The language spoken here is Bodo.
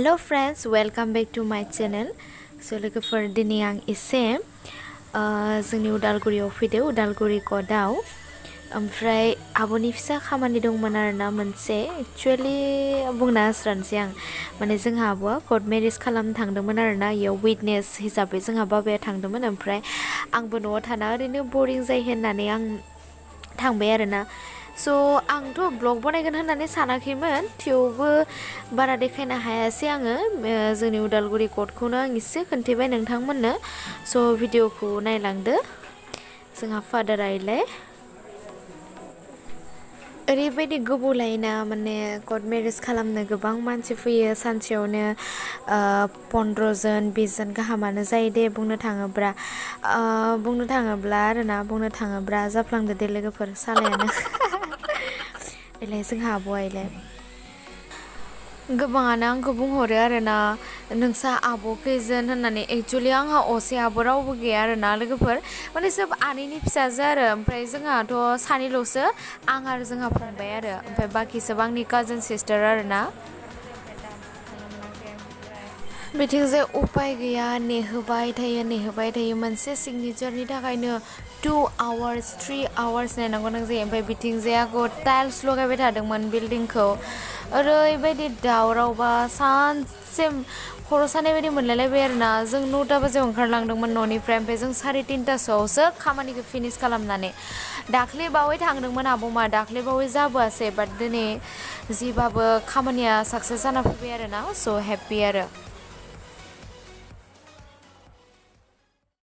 Hello friends, welcome back to my channel. So लोगोफोर दिनै आं एसे जोंनि उदालगुरियाव फैदो उदालगुरि कटआव ओमफ्राय आब'नि फिसा खामानि दंमोन आरोना मोनसे एक्चुअली बुंना होस्रानोसै आं माने जोंहा आब'आ कर्ट मेरिज खालामनो थांदोंमोन आरोना इयाव विटनेस हिसाबै जोंहा बाबाया थांदोंमोन ओमफ्राय आंबो न'आव थाना ओरैनो बरिं जायो होननानै आं थांबाय आरोना स' आंथ' ब्लग बनायगोन होननानै सानाखैमोन थेवबो बारा देखायनो हायासै आङो जोंनि उदालगुरि कटखौनो आं एसे खोन्थाबाय नोंथांमोननो स' भिडिअखौ नायलांदो जोंहा फादारा इलाय ओरैबायदि गोबाव लायोना माने कर्ट मेरिज खालामनो गोबां मानसि फैयो सानसेयावनो 15 जन 20 जन गाहामानो जायो दे बुंनो थाङोब्ला आरोना बुंनो थाङोब्ला जाफ्लांदो दे लोगोफोर सालायानो इलाय जोंहा आब'आ इलाय गोबाङानो आंखौ बुंहरो आरोना नोंसा आब' खैजोन होननानै एक्चुअलि आंहा असे आब' रावबो गैया आरोना लोगोफोर माने सोब आनैनि फिसाजो आरो ओमफ्राय जोंहाथ' सानैल'सो आं आरो जोंहा फंबाय आरो ओमफ्राय बाखि सोब आंनि काजिन सिस्टार आरोना बिथिंजाय उपाय गैया नेहोबाय थायो मोनसे सिगनेचारनि थाखायनो 2 hours 3 hours नेनांगौ गोनां जायो ओमफ्राय बिथिंजाय आंखौ टाइल्स लगायबाय थादोंमोन बिल्डिंखौ ओरैबायदि दावरावबा सानसे खर' सानाय बायदि मोनलायलायबाय आरोना जों 9टा बाजियाव ओंखारलांदोंमोन न'निफ्राय ओमफ्राय जों 3:30सोआवसो खामानिखौ फिनिश खालामनानै दाख्लै बावै थांदोंमोन आब'मा दाख्लै बावै जाबोआसै बाट दिनै जिबाबो खामानिया साक्सेस जाना फैबाय आरोना स' हेप्पि आरो